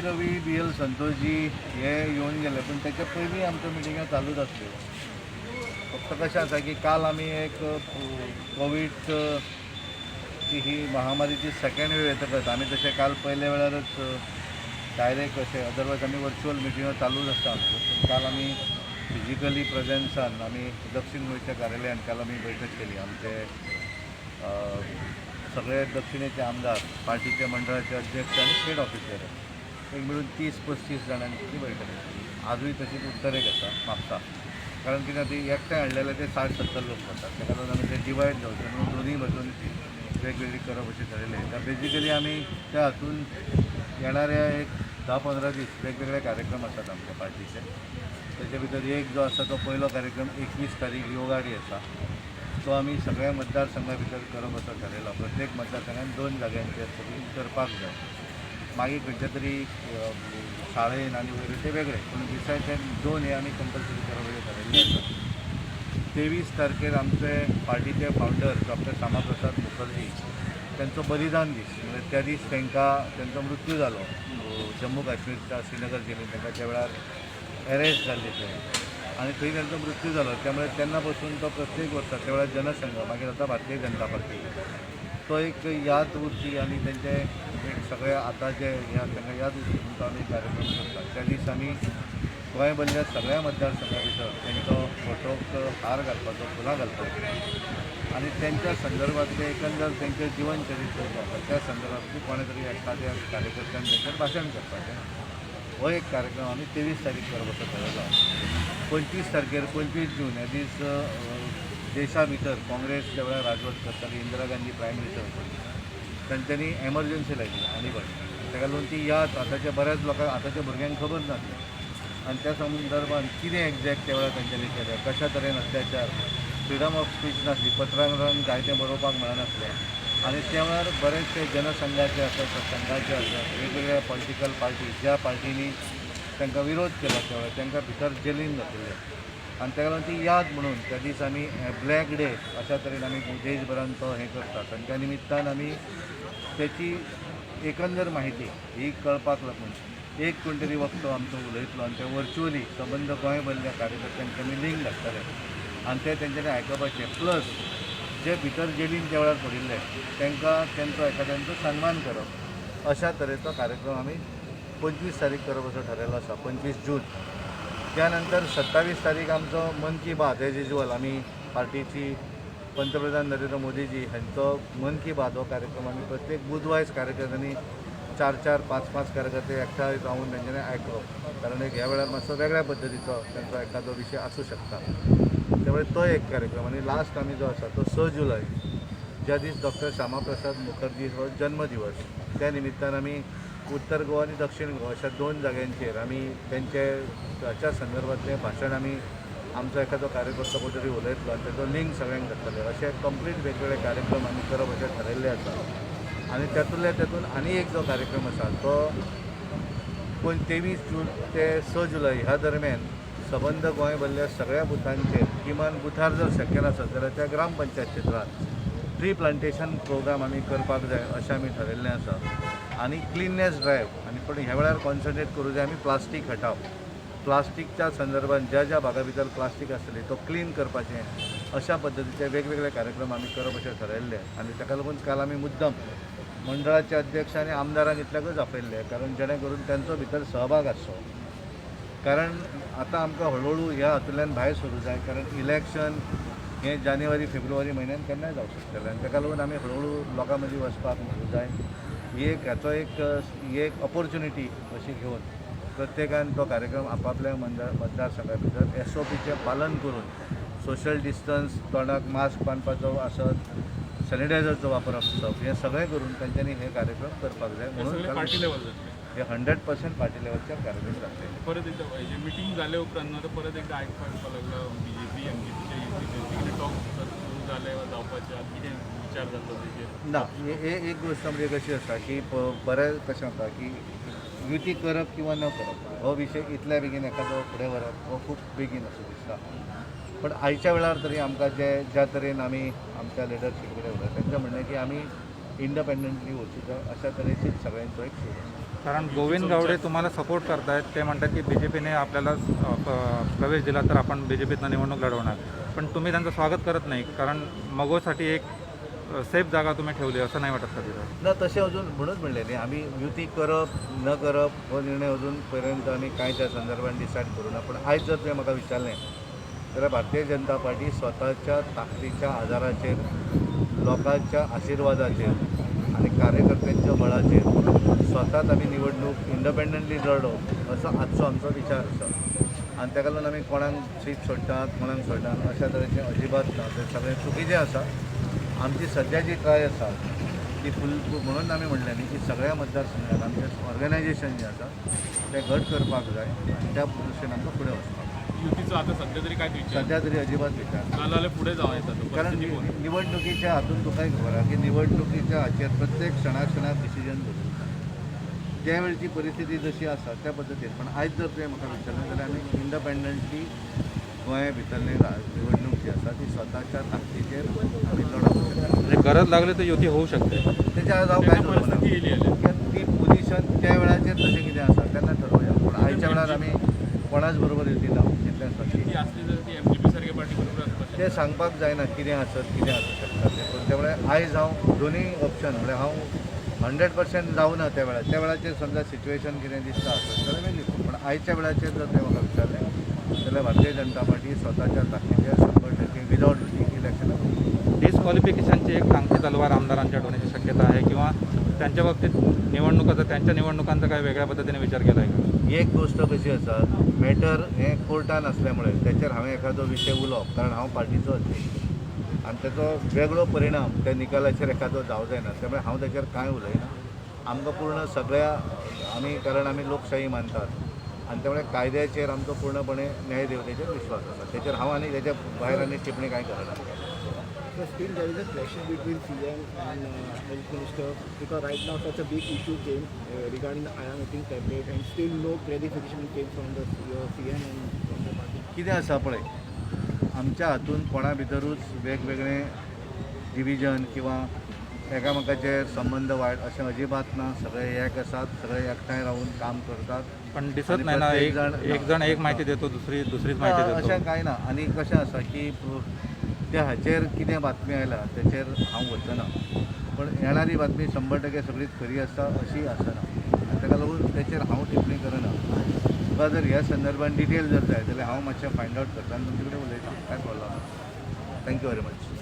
रवी, बी L Santoshji हे येवन गेले, पूण तेच्या पयलीं आमच्यो मिटिंग्यो चालूच आसल्यो. फक्त कशें आसा की काल आमी एक कोवीड ची ही महामारीची सेकंड वेव येतकच आमी तशें काल पयल्या वेळारच डायरेक्ट अशें, अदरवायज आमी वर्च्युअल मिटिंगो चालूच आसता आमच्यो, पूण काल आमी फिजिकली प्रेझन्सान आमी दक्षीण गोंयच्या कार्यालयान काल आमी बैठक केली. आमचे सगळे दक्षिणेचे आमदार, पार्टीचे मंडळाचे अध्यक्ष आनी स्टेट ऑफिसर एक मिळून 30-35 जाणांची ती बैठक आसली. आजूय तशीच उत्तरेक आसा म्हापसा, कारण कितें ती एकठांय हाडलेले ते 60-70 लोक जातात. ताका लागून आमी ते डिवायड जावचे म्हणून दोनूय बाजून वेगवेगळी करप अशें थारयलें. तर बेजिकली आमी त्या हातून येणाऱ्या एक 10-15 दीस वेगवेगळे कार्यक्रम आसात आमच्या पार्टीचे. तेचे भितर एक जो आसा तो पयलो कार्यक्रम 21 तारीख योगा डे आसा. तो आमी सगळ्या मतदारसंघा भितर करप असो थारयला. प्रत्येक मतदारसंघान दोन जाग्यांचेर तरी करपाक जाय. मागीर खंयच्या तरी शाळेन आनी वयर ते वेगळे, पूण बिसायड ते दोन हे आमी कंपल्सरी करप अशें थारयल्लें आसा. 23 तारखेर आमचे पार्टीचे फावंडर डॉक्टर श्यामाप्रसाद मुखर्जी त्यांचो बलिदान दीस, म्हणजे त्या दीस तांकां तांचो मृत्यू जालो जम्मू काश्मीरच्या श्रीनगर जेलीन. तांकां त्या वेळार अरेस्ट जाल्ले ते आनी थंय तांचो मृत्यू जालो. त्यामुळे तेन्ना पासून तो प्रत्येक वर्सा, त्या वेळार जनसंघ, मागीर आतां भारतीय जनता पार्टी, तो एक याद उरची आनी तेंचे एक सगळे आतां जे हे आसा तांकां याद उरची म्हणून तो आमी कार्यक्रम करतात. त्या दीस आमी गोंय भरल्या सगळ्या मतदारसंघा भितर तेंचो फोटोक हार घालपाचो, फुलां घालपाचो आनी तेंच्या संदर्भातलें एकंदर तेंचें जीवन चरित्र जें आसा त्या संदर्भात कोणें तरी एखाद्या कार्यकर्त्यान तेंचेर भाशण करपाचें. हो एक कार्यक्रम आमी 23 तारीख करप असो थारयला. 25 तारखेर, 25 जून ह्या दीस देशा भितर काँग्रेस ज्या वेळार राजवट करताली, इंदिरा गांधी प्रायम मिनिस्टर होती, तांच्यांनी एमर्जन्सी लायली आणीबाणी. ताका लागून ती याद आतांच्या बऱ्याच लोकांक, आतांच्या भुरग्यांक खबर नासली आनी त्या संदर्भात कितें एग्जॅक्ट त्या वेळार तांच्यांनी केलें, कशा तरेन अत्याचार, फ्रिडम ऑफ स्पीच नासली, पत्रांत जायतें बरोवपाक मेळनासलें आनी त्या वेळार बरेचशे जनसंघाचे आसत, संघाचे आसत, वेगवेगळ्या पॉलिटिकल पार्टी, ज्या पार्टींनी तांकां विरोध केला त्या वेळार तांकां भितर जेलीन घातिल्ले. आनी ताका लागून ती याद म्हणून त्या दीस आमी ब्लॅक डे अशा तरेन आमी देशभरान तो हें करतात. आनी त्या निमित्तान आमी तेची एकंदर माहिती ही कळपाक लागून एक कोण तरी वक्तो आमचो उलयतलो आनी ते वर्च्युअली सबंद गोंय भरल्या कार्यकर्त्यांक आमी लिंक धाडटले आनी ते तेंच्यांनी आयकपाचें, प्लस जे भितर जेलीन त्या वेळार पडिल्ले तांकां तेंचो एखाद्यांचो सन्मान करप, अशा तरेचो कार्यक्रम आमी 25 तारीख करप असो ठरयलो आसा, 25 जून. त्यानंतर 27 तारीख आमचो मन की बात. एज युजल आमी पार्टीची पंतप्रधान नरेंद्र मोदीजी हांचो मन की बात हो कार्यक्रम आमी प्रत्येक बुधवायज कार्यकर्त्यांनी चार चार पांच पांच कार्यकर्ते एकठांय जावन तेंच्यांनी आयकप, कारण एक ह्या वेळार मातसो वेगळ्या पद्दतीचो तांचो एखादो विशय आसूं शकता. त्यामुळे तो एक कार्यक्रम. आनी लास्ट आमी जो आसा तो 6 जुलय, ज्या दीस डॉक्टर श्यामाप्रसाद मुखर्जी हो जन्मदिवस, त्या निमित्तान आमी उत्तर गोवा आनी दक्षिण गोवा अशा दोन जाग्यांचेर आमी तेंचे ताच्या संदर्भातलें भाशण आमी आमचो एखादो कार्यकर्तो कोण तरी उलयतलो आनी तेजो लिंक सगळ्यांक धाडटले. अशे कंप्लीट वेगवेगळे कार्यक्रम आमी करप अशें थारायल्लें आसा. आनी तातूंतल्या तातूंत आनी एक जो कार्यक्रम आसा तो 23 जून ते 6 जुलय ह्या दरम्यान सबंद गोंय भरल्या सगळ्या बुथांचेर, किमान बुथार जर शक्य नासत जाल्यार त्या ग्रामपंचायत क्षेत्रांत ट्री प्लांटेशन प्रोग्राम आमी करपाक जाय अशें आमी ठरयल्लें आसा. आनी क्लिननेस ड्रायव्ह आनी पूण ह्या वेळार कॉन्सन्ट्रेट करूं जाय आमी प्लास्टीक हटाव. प्लास्टिकच्या संदर्भात ज्या ज्या भागा भितर प्लास्टीक आसतली तो क्लीन करपाचें, अशा पद्दतीचे वेगवेगळे कार्यक्रम आमी करप अशें ठरयल्लें. आनी ताका लागून काल आमी मुद्दम मंडळाचे अध्यक्ष आनी आमदारांक इतल्याकूच आपयल्ले, कारण जेणे करून तांचो भितर सहभाग आसचो, कारण आतां आमकां हळुहळू ह्या हातूंतल्यान भायर सरूं जाय, कारण इलेक्शन हें जानेवारी फेब्रुवारी म्हयन्यान केन्नाय जावंक शकतलें. आनी ताका लागून आमी हळुहळू लोकां मदीं वचपाक मेळूं जाय. ही एक हाचो एक ही एक ऑपॉर्च्युनिटी अशी घेवन प्रत्येकान तो कार्यक्रम आपापल्या मतदारसंघा भितर एसओपीचें पालन करून, सोशल डिस्टन्स, तोंडाक मास्क बांदपाचो आसत, सॅनिटायझरचो वापर आसप, हें सगळें करून तांच्यांनी हे कार्यक्रम करपाक जाय. हे सगळे म्हणून पार्टी लेवल जातले? हे 100% पार्टी लेवलच्या कार्यक्रम जातले. परत एकदा हेजे मिटींग जाले उपरांत न्हू आतां परत एकदा आयकपाक येवपाक लागला बीजेपी एमजीपीचे युतीचेर कितें टॉक सुरू जाले वा जावपाचे आतां, कितें विचार जातलो तेजेर? ना, हे एक गोश्ट म्हणजे कशी आसा की बरें कशें जाता की युती करप किंवा न करप हो विशय इतल्या बेगीन एखादो फुडें व्हरप हो खूब बेगीन असो दिसता. पण आयच्या वेळार तरी आमकां जे ज्या तरेन आमी आमच्या लिडरशीप कडेन उलयता, तेंचें म्हणणें की आमी इंडिपेंडंटली वचूं जाय, अशा तरेचीच सगळ्यांचो एक सूर आसा. कारण गोविंद गावडे तुम्हाला सपोर्ट करतायत. ते म्हणतात की बीजेपीने आपल्याला प्रवेश दिला तर आपण बीजेपीतनं निवडणूक लढवणार, पण तुम्ही त्यांचं स्वागत करत नाही, कारण मगोसाठी एक सेफ जागा तुम्ही ठेवली असं नाही वाटत का तिथं? ना, तशें अजून म्हणूच म्हणलें न्ही, आमी युती करप न करप हो निर्णय अजून पर्यंत आमी कांय त्या संदर्भात डिसायड करूं ना. पूण आयज जर तुवें म्हाका विचारलें जाल्यार भारतीय जनता पार्टी स्वताच्या ताकदीच्या आदाराचेर, लोकांच्या आशिर्वादाचेर आनी कार्यकर्त्यांच्या बळाचेर स्वताच आमी निवडणूक इंडिपेंडंटली लढोवप असो आजचो आमचो विचार आसा. आनी ताका लागून आमी कोणाक सीट सोडटात, कोणाक सोडटात अशा तरेचें अजिबात ना. तें सगळें चुकीचें आसा. आमची सद्या जी ट्राय आसा ती फूल, म्हणून आमी म्हणलें न्ही की सगळ्या मतदारसंघात आमचें ऑर्गनायझेशन जें आसा तें घट करपाक जाय आनी त्या दृश्टीन आमकां फुडें वचपाक जाय. युतीचो आतां सध्या तरी कांयच विचार सद्या तरी अजिबात विचार ना. ना जाल्यार फुडें जावं येता तो कारण परिस्थिती पळोवन. निवडणुकीच्या हातून तुकाय खबर आहा की निवडणुकीच्या हाचेर प्रत्येक क्षणा क्षणाक डिसिजन बदलता. त्या वेळची परिस्थिती जशी आसा त्या पद्दतीन. पण आयज जर तुवें म्हाका विचारलें जाल्यार आमी इंडिपेंडंटली गोंया भितरली निवडणूक जी आसा ती स्वताच्या ताकदीचेर आमी लढोवंक शकता. म्हणजे गरज लागली तर युती होऊ शकते? तेच्या आज हांव तेन्ना कांयच उलोवना. परिस्थिती येयली जाल्यार कित्याक ती पोझिशन त्या वेळाचेर तशें कितें आसा तेन्ना ठरोवया, पूण आयच्या वेळार आमी कोणाच बरोबर युती ना इतलें स्पश्ट. ती आसली जाल्यार ती एमजीपी सारख्या पार्टी बरोबर आसपाक तें सांगपाक जायना कितें आसत, कितें आसूं शकता तें. पूण त्या वेळार आयज हांव दोनूय ऑप्शन, म्हळ्यार हांव 100% जावना त्या वेळार. त्या वेळाचेर समजा सिच्युएशन कितें दिसता आसत जाल्यार वेगळी. पूण आयच्या वेळाचेर जर तें म्हाका विचारलें जाल्यार भारतीय जनता पार्टी स्वताच्या ताकदीचेर 100% विदावट युती इलेक्शनाक वतली. डिस्क्वालिफिकेशनची एक टांगती तलवार आमदारांच्या होण्याची शक्यता आहे किंवा त्यांच्या बाबतीत निवडणुकाचा, त्यांच्या निवडणुकांचा काही वेगळ्या पद्धतीने विचार केला आहे का? एक गोश्ट कशी आसा, मॅटर हें कोर्टान आसल्यामुळे तेचेर हांवें एखादो विशय उलोवप, कारण हांव पार्टीचो अध्यक्ष आनी तेचो वेगळो परिणाम त्या निकालाचेर एखादो जावं जायना, त्यामुळे हांव तेचेर कांय उलयना. आमकां पूर्ण सगळ्या आमी, कारण आमी लोकशाही मानतात आनी त्यामुळे कायद्याचेर आमचो पूर्णपणे न्यायदेवतेचेर विश्वास आसा. तेचेर हांव आनी तेच्या भायर आनी टिप्पणी कांय करना. So still there is a clash between CM and Health Minister because right now such a big issue came regarding the iron tablet and still no clarification came from the your CM and from the party. कितें आसा पळय, आमच्या हातून कोणा भितरूच वेगवेगळे division किंवा एकामेकाचे संबंद वायट अशें अजिबात ना. सगळे एक आसात, सगळे एकठांय रावन काम करतात. पण दिसत आणि नाही ना, प्रत्येक एक एक जण एक माहिती देतो, दुसरी दुसरीच माहिती ना, देतो. अशें कांय ना. आनी कशें आसा की त्या हाचेर कितें बातमी आयला तेचेर हांव वचना, पण येणारी बातमी 100% सगळीच खरी आसता अशी आसना आनी ताका लागून तेचेर हांव टिप्पणी करना. तुका जर ह्या संदर्भान डिटेल जर जाय जाल्यार हांव मातशें फायंड आवट करता आनी तुमचे कडेन उलयता. कांय प्रॉब्लम ना. Thank you very much.